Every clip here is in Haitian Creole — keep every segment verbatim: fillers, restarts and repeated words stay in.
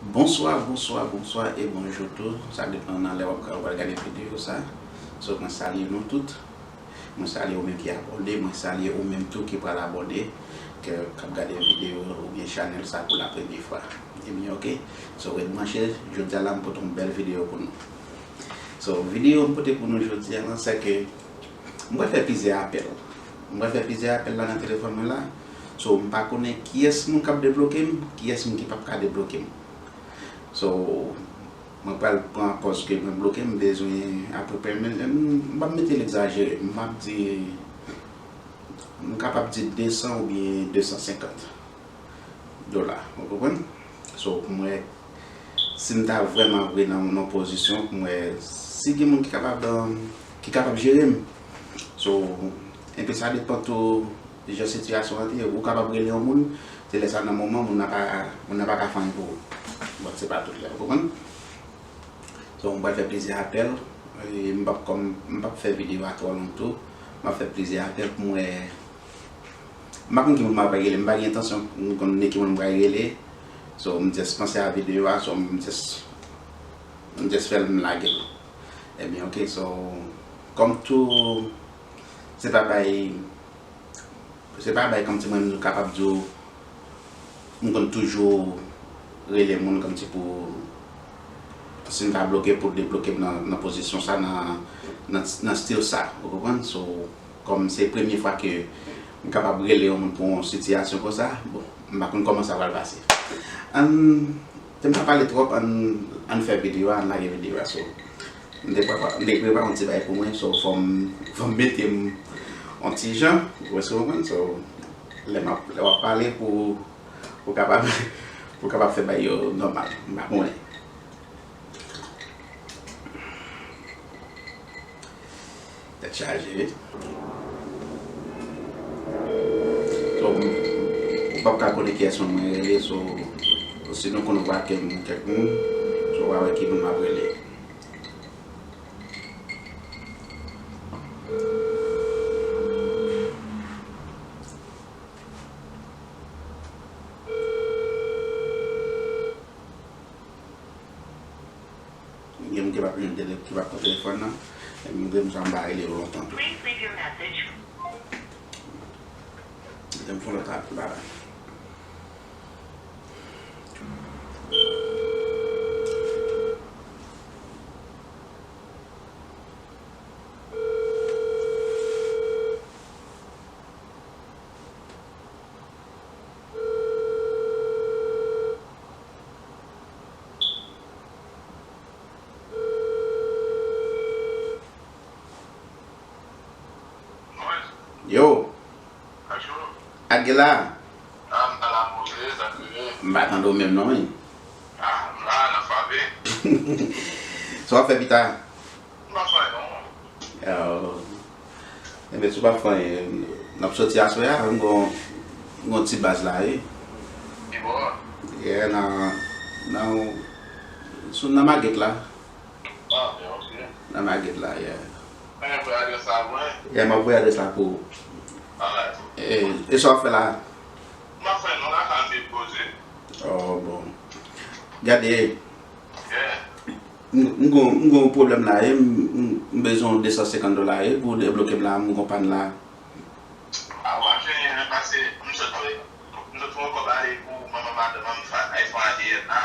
Bonswa, bonswa, bonswa e bonjou tou. Sa depann nan lè w ap, w ap gade videyo sa. So, mwen salye nou tout. Mwen salye ou menm ki abòne, mwen salye ou menm tou ki pral abòne, ke, k ap gade videyo oubyen chanèl sa pou la premye fwa. Ebyen, oke. So, ret branche, jodi a la m pote yon bèl videyo pou nou. So, videyo m pote pou nou jodi a la, se ke m pral fè plizyè apèl. M pral fè plizyè apèl la nan telefòn mwen la. So, m pa konnen kiyès moun k ap debloke m, kiyès moun ki p ap ka debloke m. So, mwen pral pran pòz ke mwen bloke, m bezwen apeprè, men, m, m p ap mete l egzajere, m p ap di, m kapab di de san oubyen de san senkant dola, ou konprann? So, pou m wè si m ta vrèman vre nan yon pozisyon, pou m wè si gen moun ki kapab, um, ki kapab jere m. So, enpe sa depann tou jan sitiyasyon an te ye, ou kapab rele yon moun, se lè sa nan moman, moun nan pa, moun nan pa ka fè anyen pou ou. Bon, se pa tout lè, ou konprann? So, m pral fè plizyè apèl, e m p ap kòm, m p ap fè videyo a twò long tou. M ap fè plizyè apèl pou m wè, m pa konn ki moun m ap rele, m pa gen entansyon pou m konn ki moun m pral rele. So, m just panse a videyo a, so, m just, m just fè l, m lage l. Ebyen, oke, so, kòm tou, se pa bay, se pa bay kòmsi mwen menm kapab di w, m konn toujou rele moun kòmsi pou, si m ta bloke, pou debloke m nan, nan pozisyon sa, nan, nan, nan stil sa, ou konprann? So, kòm se premye fwa ke m kapab rele yon moun pou yon sitiyasyon konsa, bon, m pa konn kòman sa pral pase. Ann, te m pa pale twòp, ann, ann fè videyo a, ann lage videyo a, so. M te prepare, m te prepare yon ti bagay pou mwen, so fò m, fò m mete m yon ti jan, ou wè sa m konprann, so lè m ap, lè w ap pale pou, pou kapab, pou kapab fè bagay yo nòmal, m pa konnen. Tèt chaje, wi. So, m, ou p ap ka konnen kiyès mwen rele, so, si nou konn ou pa ke m kèk moun, so, w a wè ki moun m ap rele. Gen moun ki p ap jwenn tele-, ki p ap pran telefòn nan. Epi m gen moun sa m pa rele yo lontan tou. Please leave your message. Lè m fè lòt apèl la. Yo. Ak gen la. M pa tande w menm non, wi. Sa w ap fè pita? M pa fè anyen non. Yo. Enben, si w pa fè anyen, n ap soti aswè a, m gon, m gon ti baz la, wi. Ki bò? Yeah, nan, nan, sou, nan Maget la. Ah, ok. Nan Maget la, yeah. Mwen voye adrès la pou mwen. Yeah, m ap voye adrès la pou ou. Alright. E, e sa w ap fè la? M ap fè non, la ka m vin poze. Oh, bon. Gade. Yeah. M, m gon, m gon pwoblèm la, e m, m, m bezwen de san senkant dola, e pou debloke m la, m gon pàn la. A, w ap jwenn, paske m sot, m sot pran kòb ale pou manman madanm an, m fè, ay fè yon A T M la.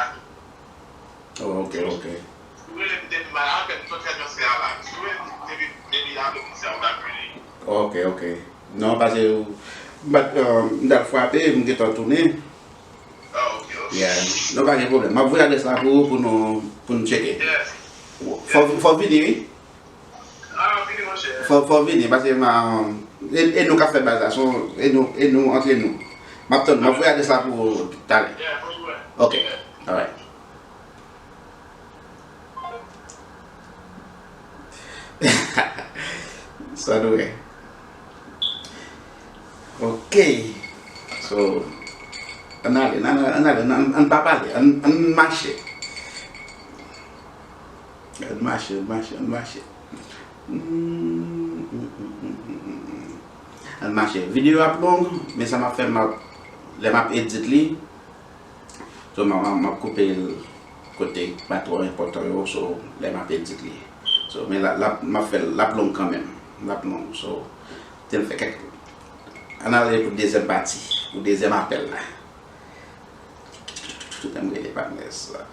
Oh, ok, ok. Ou rele m depi m al, an fèt, m sot fè transfè a la. Si w rele m depi, depi apre midi a, ou t ap jwenn li. Ok, ok. Non, paske ou, m pa t, euh, m t al frape, m gentan tounen. Ah, ok, ok. Yeah. Non, pa gen pwoblèm. M ap voye adrès la pou ou, pou nou, pou nou tcheke. Yeah. Fò, fò w vini, wi. Ah, vini, monchè. Fò, fò w vini, paske m a, e, e nou k ap fè baz la, se yon, e nou, e nou, antre nou. M ap tann, m ap voye adrès la pou ou talè. Yeah, pa pwoblèm. Ok. Yeah. Alright. Sa nou wè. Ok. So, ann ale, ann, ann ale, ann, ann pa pale, ann, ann mache. Ann mache, ann mache, ann mache. Hmm, hmm, hmm. Ann mache. Videyo ap long, men sa m ap fè, m ap, lè m ap edit li, So, m, m, m ap koupe l kote ki pa twò enpòtan yo, so, lè m ap edit li. So, men la, la, m ap fè l, l ap long kanmenm. L ap long, so, te m fè kèk ann ale pou dezyèm pati, pou dezyèm apèl la. Tout m rele patnè sa.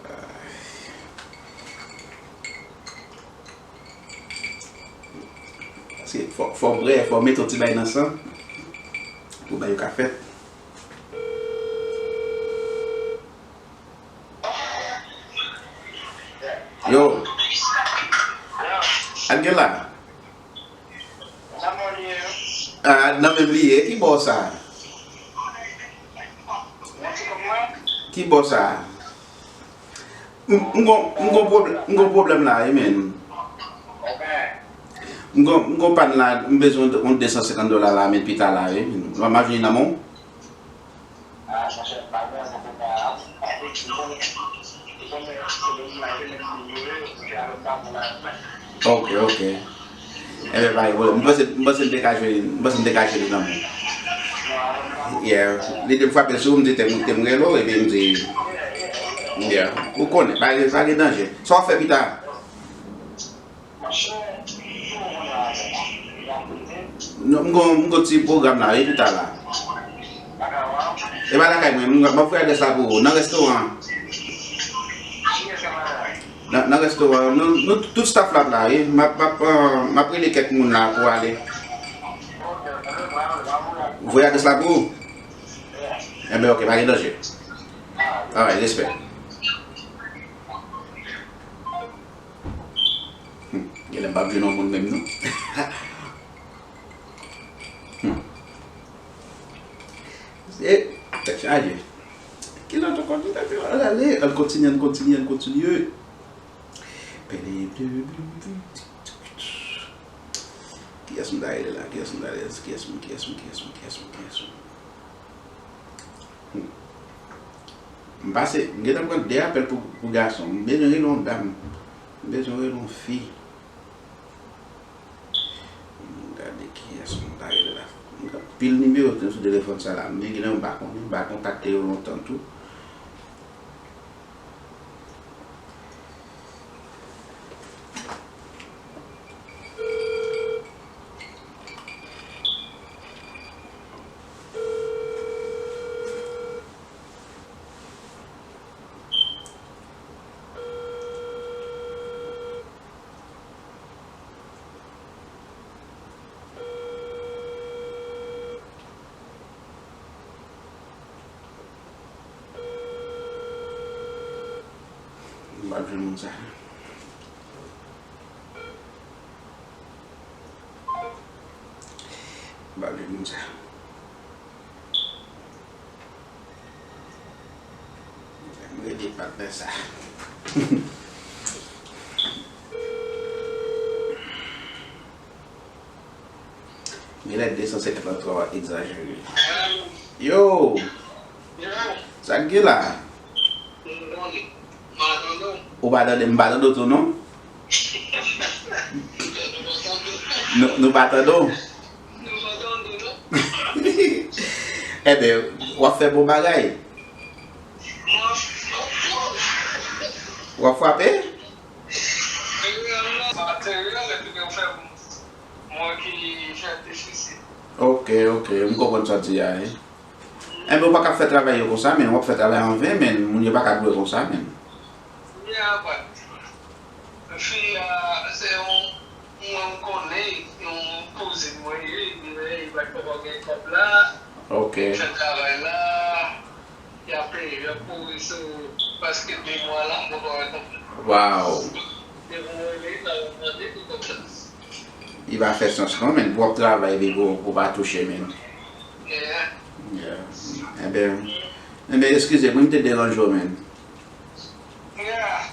Paske fò, fò brè, fò mete yon ti bay nan san pou bay yo ka fèt. Yo. Al gen la. Ah, nan menm li ye. Ki bò sa? Ki bò sa? M, m gon, m gon pwoblè-, m gon pwoblèm la, wi, men. M gon, m gon pàn la, m bezwen yon de san senkant dola la, men pita la, wi, men. M ap jwenn nan men w. Ok, ok. Enben, pa gen pwoblèm. M panse, m panse m te ka jwe, m panse m te ka jwe li nan men. Yeah. Li te frape sou m, m di te, te m rele w, epi m di, yeah. Ou konnen, pa gen, pa gen danje. Sa w ap fè pita? Non, m gon, m gon ti pwogram la, wi, pita la. E pa lakay mwen, m, m ap voye adrès la pou ou. Nan restoran. Nan, nan restoran. Nou, nou tout staff la ap la, wi. M ap, m ap, euh, m ap rele kèk moun la pou ale. Voye adrès la pou ou? Enben, ok, pa gen danje. Alright, respè. Hmm, genlè m p ap jwenn yon moun menm non. Hmm. E, tèt chaje. Ki lòt ankò ki t ap ale? Ann kontinye, ann kontinye, ann kontinye. Kiyès m ta rele la? Kiyès m ta rele? Kiyès m, kiyès m, kiyès m, kiyès m, kiyès m? Hmm. M pase, m gentan pran de apèl pou, pou gason. M bezwen rele yon dam. M bezwen rele yon fi. M gade kiyès m ta rele la. M gen anpil nimewo sou telefòn sa la. Men gen nan yo m pa konnen, m pa kontakte yo lontan tou. M pa jwenn moun sa. M pa jwenn moun sa. M rele patnè sa. Genlè de san senkant dola egzajere. Yo! Sa k gen la? Ou pa tande, m pa tande w tou non? Nou, nou pa tande w? Enben, w ap fè bon bagay. W ap frape? Ok, ok, m konprann sa w di a, wi. Enben, ou pa ka fè travay yo konsa, men w ap fè travay an ven, men moun yo pa ka dwe konsa, men. Fi a, se yon, mwen m konnen, yon kouzin mwen ye, li menm, li pa t poko gen kòb la. Ok. Fè travay la, y ap peye, y ap kouri sou, paske de mwa la, m poko wè kòb la. Wow. Depi mwen rele, sa yo mande pou kòb la. Li pa fè sans non, men, pou w ap travay, epi pou, pou w pa touche, men. Yeah. Yeah. Enben, enben, eskize, mwen te deranje w, men. Yeah.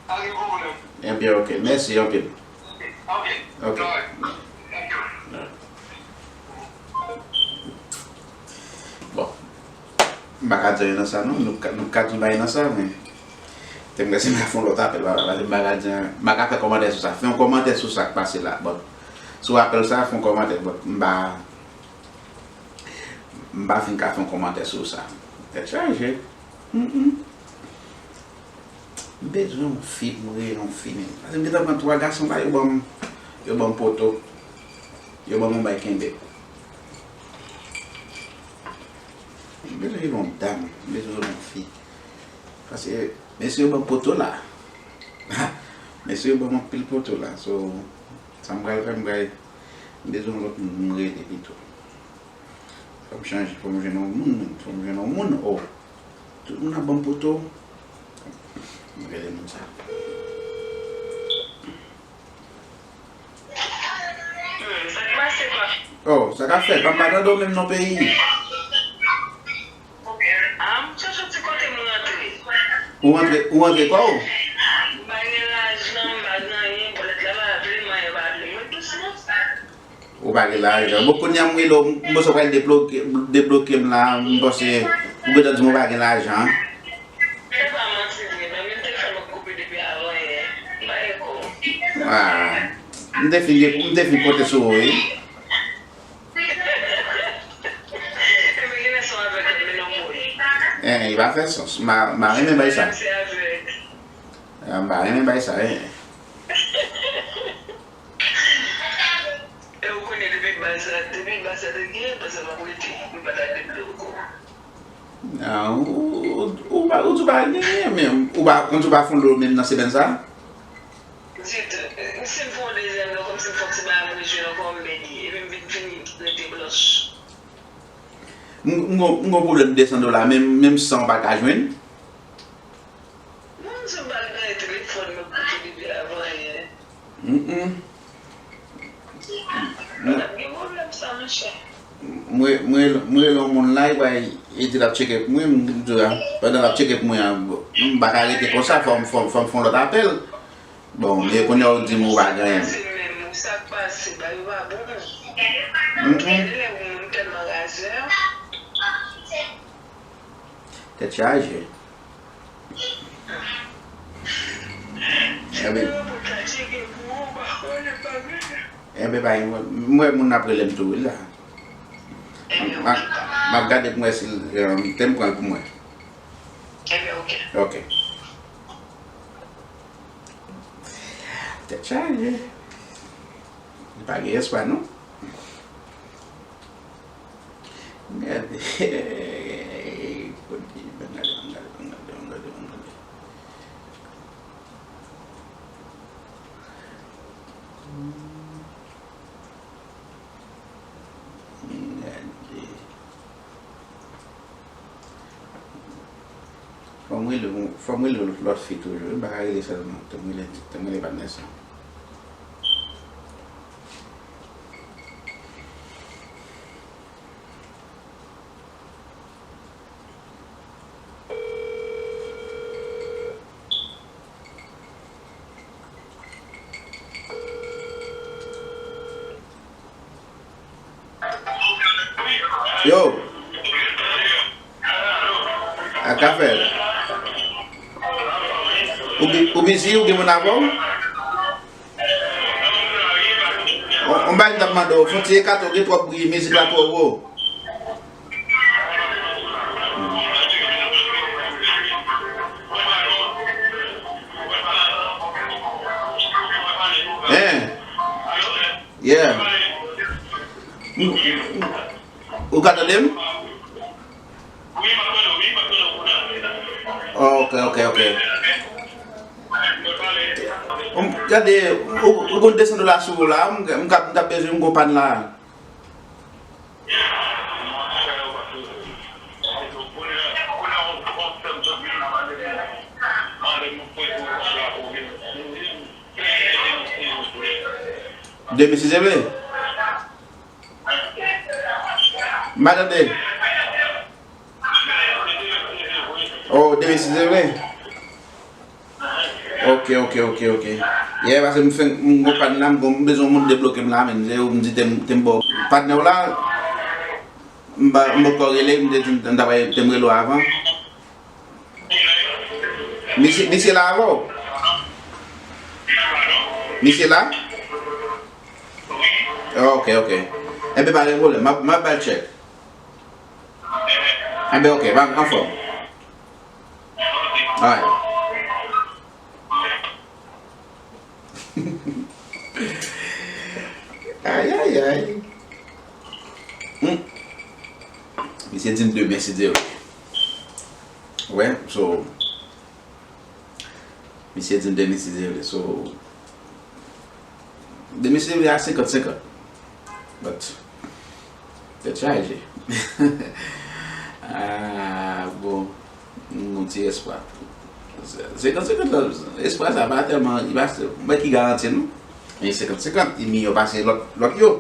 Pa gen pwoblèm. Enben, ok. Mèsi anpil. Ok. Ok. Alright. Thank you. Yeah. Bon. M pa ka di anyen nan sa, non. Nou ka, nou ka di bagay nan sa, men. Te m wè si m ka fè yon lòt apèl, papa, paske m pa ka di anyen. M pa ka fè kòmantè sou sa. Fè yon kòmantè sou sa k pase la. Bon. Sou apèl sa, fè yon kòmantè. Bon, m pa, m pa fin ka fè yon kòmantè sou sa. Tèt chaje. Mm, mm. Bezwen yon fi, m rele yon fi, men. Paske m gentan pran twa gason la, yo ban m, yo ban m poto. Yo ban m yon bay kenbe. M bezwen rele yon dam, m bezwen rele yon fi. Paske mesye yo ban m poto la. Mesye yo ban m anpil poto la. So, sa m pral fè, m pral, m bezwen yon lòt moun, m rele pito. Fò m chanje, fò m jwenn yon moun, menm. Fò m jwenn yon moun, oh. Tout moun ap ban m poto. M rele moun sa. Hmm, sa k pase, pa? Oh, sa k ap fèt? Pa m pa tande w menm non, peyi. Ah, m chèche yon ti kote m rantre. Ou rantre, ou rantre kò w? M pa gen lajan, m pa gen anyen, bòlèt la pa vle, manyen pa vle. Mwen dousman. Ou pa gen lajan. Bon, kounye a m rele w, m panse w pral debloke, debloke m la, m panse ou gentan di m ou pa gen lajan. Se pa manti vre, non, men telefòn mwen koupe depi avan yè. M pa gen kòb. Ah, m te fin, m te fin konte sou ou, wi. Ebyen, gen lè se avèg, men non, mwen. Eh, li pa fè sans. M pa, m pa renmen bay sa. Se avèg. Ah, m pa renmen bay sa, eh. E ou konnen depi baz la, depi baz la te gen, baz la p ap rete. Nou pa ta deblòke. Non, ou, ou, ou pa, ou di w pa gen anyen, men ou pa, ou di w pa fè yon dlo menm nan semèn sa? Ditou. Si m fè yon dezyèm dlo, kòmsi m fè yon ti bagay, m rejwenn ankò, m beni. Epi m vin fini rete blanch. M, m gon, m gon pwoblèm de san dola, menm, menm san w pa ka jwenn. Mwen, m di w m pa t gen telefòn, mwen koupe depi avan yè. Mm, mm. Pa t ap gen pwoblèm sa, monchè. Mwen, mwen, mwen rele yon moun la, li bay, li di l ap tcheke pou mwen, m di a, pandan l ap tcheke pou mwen an, m pa ka rete konsa, fò m, fò m, fò m fè yon lòt apèl. Bon, men kounye a ou di m ou pa gen anyen. Sa k pase menm, sa k pase, bagay yo pa bon. Mm, mm. Gen de lè moun tèlman razè. Tèt chaje. Ebyen, ebyen, pa gen, m wè moun ap rele m tou, wi, la. M ap, m ap gade pou m wè si, um, te m pran l pou mwen. Ebyen, oke. Oke. Tèt chaje. Li pa gen espwa, non. Gade. Kote, ban gade, ban gade, ban gade, ban gade, ban gade. Gade. Fò m rele, fò m rele lòt fi toujou. M pa ka rele sèlman. Te m rele, te m rele patnè sa. Yo. A ka fè. Ou bi-, ou bizi, ou gen moun avè w? On, on bagay m t ap mande w, fon ti ekate w, gen twòp bri, mizik la twò wo. Hein? Yeah. Ou ka tande m? Ok, ok, ok. Gade, ou, ou konn de san dola sou ou la, m, m ka, m ka bezwen m gon pàn la. De mil sis, se vre? M pa tande. Oh, de mil sis, se vre? Ok, ok, ok, ok. Yeah, paske m fenk, m gon pàn la, m gon, m bezwen yon moun debloke m la, men. Se ou m di te m, te m ba w patnè w la, m ba, m poko rele, m te di m, m ta bay, te m rele w avan. Misye, misye la avè w? Misye la? Ok, ok. Enben, pa gen pwoblèm. M ap, m ap ba l tchèk. Enben, ok, pa, anfòm. Alright. Li di m demen, si Dye vle. Wè, so, misye di m demen, si Dye vle. So, demen, si Dye vle, a senkant senkant. But, tèt chaje. Ah, bon, m gon ti espwa. Senkant senkant la, espwa sa pa tèlman, li pa, mwen ki garanti l, non. Men senkant senkant, li miyò pase lòt, lòt yo.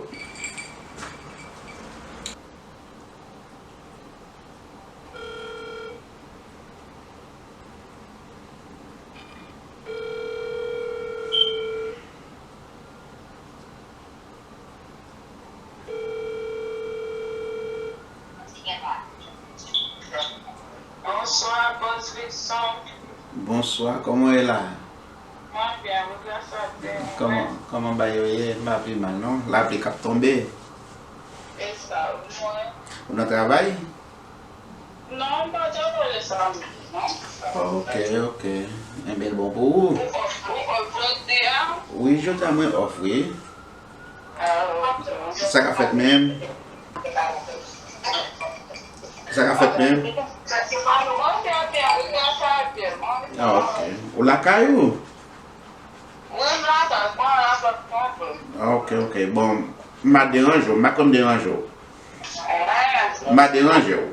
Bonswa, bòs Vikson. Bonswa, kòman w ye la? Mwen byen, wi, gras a Dye. Kòman, kòman bagay yo ye? M pa pi mal, non. Lapli k ap tonbe. E sa, wi, mwen. Ou nan travay? Non, m pa travay sa, non. Ok, ok. Enben, l bon pou ou. Ou off, ou off jodi a? Wi, jodi a mwen off, wi. Ah, ok. Sa k ap fèt menm? Sa k ap fèt menm? Ah, ok. Ou lakay ou? Wi, m lakay, mwen la, pa t pwoblèm. Ah, ok, ok. Bon, m pa deranje w, m pa konn deranje w. M pa deranje w.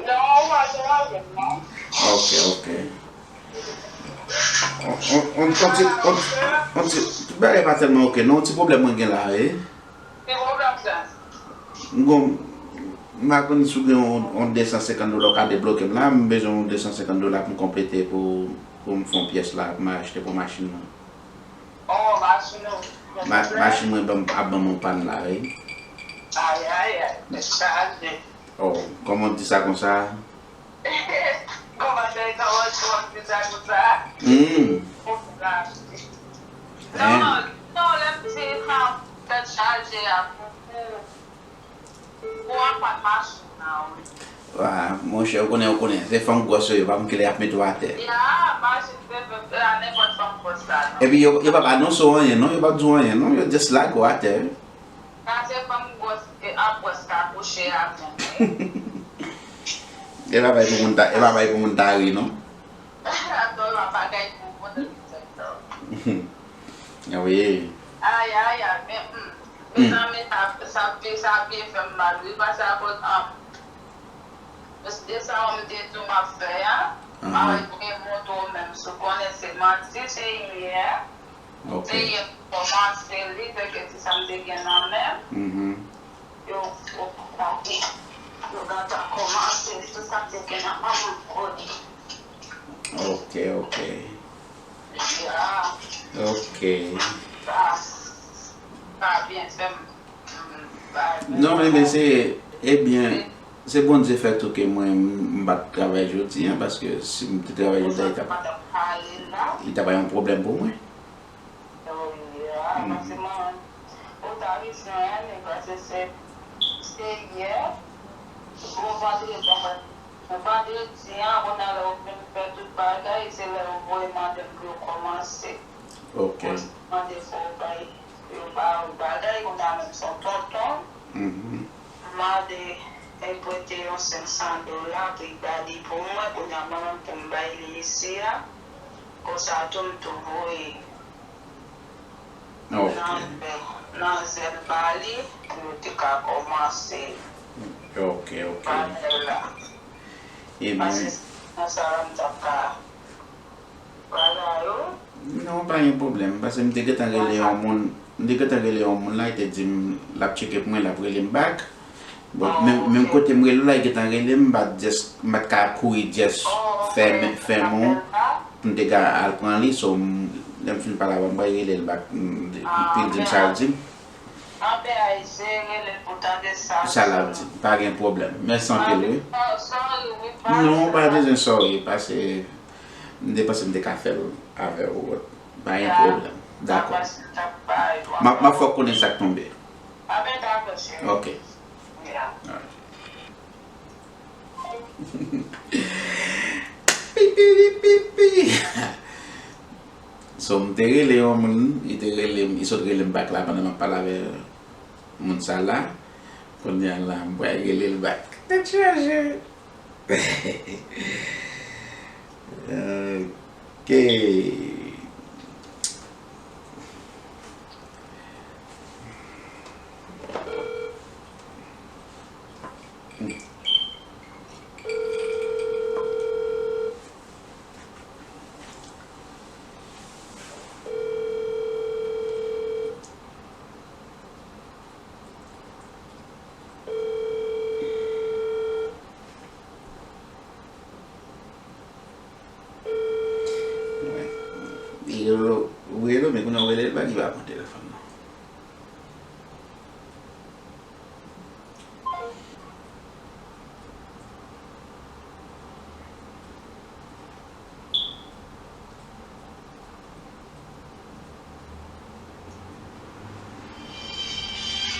Non, ou pa deranje m, non. Ok, ok. On, on, on, on ti, on, on ti, tout bagay pa tèlman ok, non, on ti pwoblèm mwen gen la, wi. Ki pwoblèm sa? M gon, m pa konn si w gen yon, yon de san senkant dola w ka debloke m la, m bezwen yon de san senkant dola pou m konplete pou, pou m fè yon pyès la, pou m achte pou machin nan. Oh, machin ou. Ma-, machin mwen ban m, ap ban m yon pàn la, wi. Ay, ay, ay, tèt chaje. Oh, kòman w di sa konsa? Kòman w di sa konsa? Hmm. Non, non, lè m di tèt chaje a pou, pou, pou aprann machin nan, wi. Wa, monchè, ou konnen, ou konnen. Se fanm gwòs yo ye, yo pa konn kilè y ap mete w atè. Ya, machin se fè, a nenpòt fanm gwòs la, non. Epi yo, yo p ap anonse w anyen, non. Yo p ap di w anyen, non. Yo just lage w atè, wi. Sa se fanm gwòs, e, ap gwòs ka kouche avè m, wi. E pa bay pou moun ta, e pa bay pou moun ta ri, non. Atò, la bagay pou moun ri, tèt sa. Wi. Ay, ay, ay, men, hmm. Mezanmi, sa, sa, sa byen fè m mal, wi, paske akoz, um, de sa w m te di w m ap fè a, m pa wè gen moun tou menm, si w konnen se manti, se yè. Ok. Se yè m kòmanse li, se ke ti sa m te gen nan men m. Mhm. Yo, yo, yo gentan kòmanse li, tout sa m te gen nan men m, m kole. Ok, ok. Ya. Ok. Sa, sa byen fè m, m, m, pa. Non, men, men se, ebyen, se Bondye fè tou ke mwen, m, m pa t travay jodi a, paske si m te travay jodi a, li t ap, li t ap yon pwoblèm pou mwen. Oh, yeah, paske mwen, ou ta rizon, hein, men paske se, se yè, bon, vandredi, bon, bon, vandredi a, kounye a lè ou fin fè tout bagay, se lè yo voye mande m pou yo kòmanse. Ok. Mande pou yo bay, pou yo ba ou bagay, kounye a menm se yon tonton. Mhm. Mande, e, prete yon senk san dola pou li ba li pou mwen, kounye a mwen menm pou m bay li isi a. Konsa tou m tou voye Ok. Nan, nan zèl ba li, pou yo te ka kòmanse Ok, ok. Panèl la. Ebyen, paske se konsa la m t ap ka bagay yo. Non, pa gen pwoblèm, paske m te gentan rele yon moun, m te gentan rele yon moun la, li te di m l ap tcheke pou mwen, l ap rele m back. Bon, menm, menm kote m rele w la, li gentan rele m, m pa t just, m pa t ka kouri just fèmen, fèmen w pou m te ka al pran li, so, m, lè m fin pale avè l, m pral rele l back, m, pou l di m sa l di m. Anben, a, eseye rele l pou tande sa. Sa l ap di, pa gen pwoblèm. Mèsi anpil, wi. Non, w pa bezwen sorry, paske m te panse m te ka fè l avè w, pa gen pwoblèm. Dakò. M ap, m ap fè w konnen sa k tonbe. Anben, dakò, cheri. Ok. Alright. Pipiripipi. So, m te rele yon moun, li te rele m, li sot rele m back la pandan m ap pale avè moun sa la. Kounye a la, m pral rele l back. Tèt chaje. Ok. Li rele w, ou rele w, men kounye a w rele l, li pa, li pa pran telefòn nan.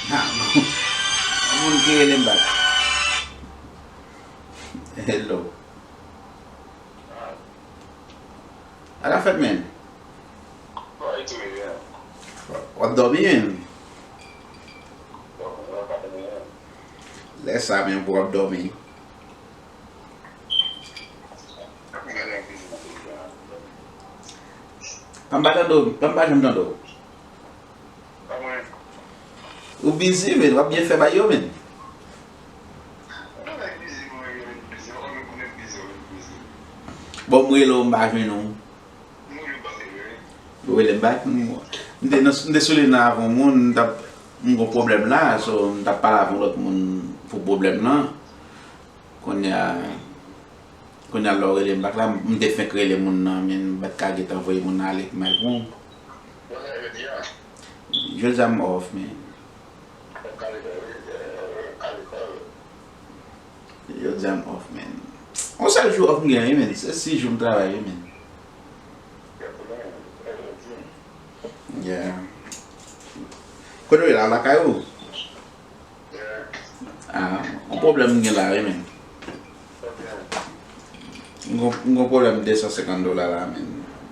Ah, bon. Moun ki rele m bak. Hello. Sa k ap fèt, men? W ap dòmi, men. Lè sa menm pou w ap dòmi. An m pa tande w, an m pa janm tande w. Ou bizi, men, w ap byen fè bay yo, men. Bon, m rele w, m pa jwenn ou. Ou rele m bak, m, m te nan, m te sou liy nan avè yon moun, m t ap, m gon pwoblèm la, so, m t ap pale avè yon lòt moun pou pwoblèm lan. Kounye a, kounye a lè w rele m bak la, m te fenk rele moun nan, men m pa t ka gentan voye moun nan ale pi mal pou ou. Jodi a m off, men. Jodi a m off, men. Yon sèl jou off m gen, wi, men. Se sis jou m travay, wi, men. Yeah. Kote w ye la, lakay ou? Ah, yon pwoblèm m gen la, wi, men. M gon, m gon pwoblèm de san senkant dola la, men.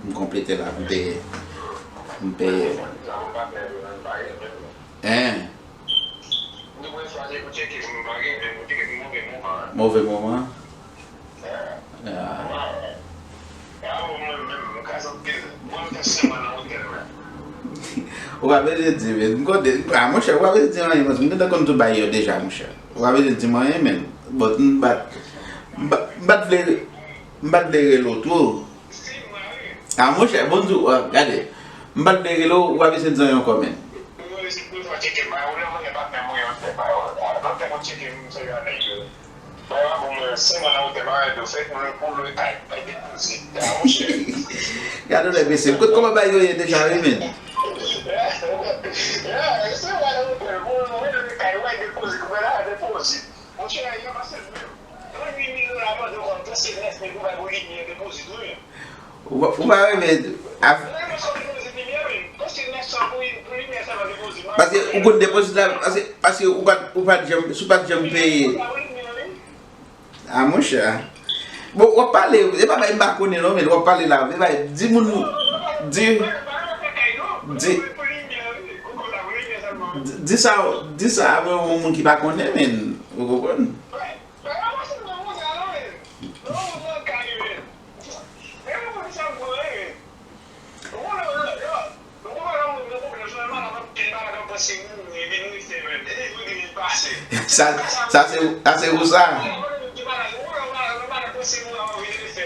M konplete la, m peye. M peye. Hein? Move moman? Ah. Ou pa bezwen di, men, m konte, ah, monchè, ou pa bezwen di anyen, paske m gentan konn tout bagay yo deja, monchè. Ou pa bezwen di m anyen, men. But m pa t, m pa, m pa t vle, m pa t vle rele w twò. Ah, monchè, bon di w, ah, gade. M pa t vle rele w, ou pa bezwen di anyen ankò, men. Gade w lè mesye, kote kòman bagay yo ye deja, wi, men. Ou pa, ou pa renmen af-, paske ou konn depozit la, paske, paske ou pa, ou pa t janm, si w pa t janm peye. Ah, monchè. Bon, w ap pale, e pa bagay m pa konnen non, men w ap pale la, e bagay, di moun, di, di, di sa, di sa avè yon moun ki pa konnen, men, ou konprann? Sa, sa se, sa se ou sa.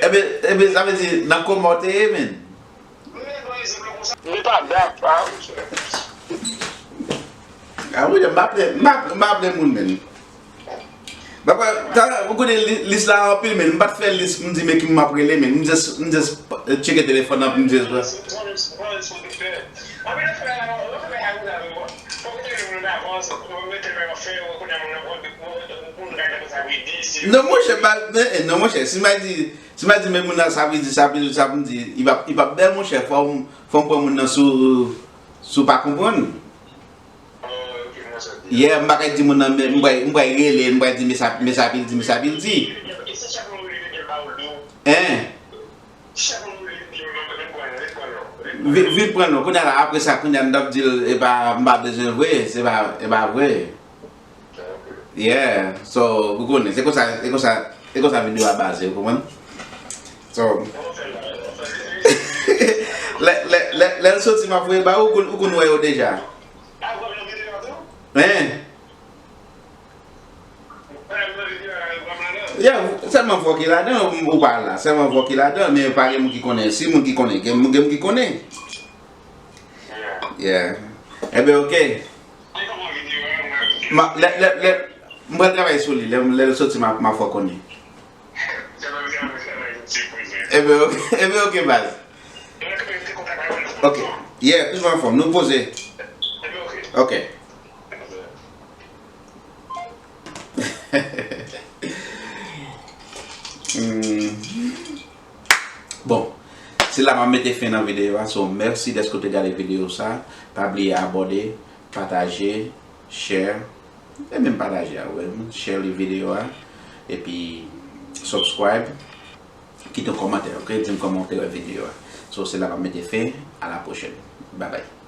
Ebyen, ebyen, sa vle di, nan koma w te ye, men. Ah, wi, m pa plè, m pa, m pa plè moun, men. Papa, ta, ou konnen li-, lis la anpil, men m pa t fè lis, m di men ki m ap rele, men m just, m just tcheke telefòn nan, m just. Non, monchè, pa, eh, eh, non, monchè, si m a di, si m a di men moun nan sa vle di, sa vle di, sa vle di, li p ap, li p ap bèl, monchè, fò m, fò m pran moun nan sou, sou pa konprann. Yè, m pa kay di moun nan, men m pral, m pral rele l, m pral di, men sa, men sa pil di, men sa pil di. Hein? Vin, vin pran non. Kounye a la, apre sa, kounye a, m t ap di l, e pa, m pa bezwen vre, se pa, e pa vre. Yeah, so, ou konnen, se konsa, se konsa, se konsa videyo a baze, ou konprann? So, lè, lè, lè, lè l soti, m ap voye ba ou, ou konn, ou konn wè yo deja. Hein? Yeah, sèlman vòkè ladan, ou pa la. Sèlman vòkè ladan, men pa gen moun ki konnen. Si moun ki konnen, gen, gen moun ki konnen. Yeah. Enben, oke. Ma, lè, lè, lè, m pral travay sou li. Lè, lè l soti, m a, m a fè w konnen. Enben, oke, enben, oke, baz. Oke. Yeah, toujou anfòm. Nou poze. Oke. Hmm. Bon, se la m ap mete fen nan videyo a. So, mèsi dèske w te gade videyo sa. Pa bliye abòne, pataje, share, e menm pataje a, ou wè, share li videyo a, epi subscribe, kite yon kòmantè, oke? Di m kòman w te wè videyo a. So, se la m ap mete fen, a la pwochèn. Babay.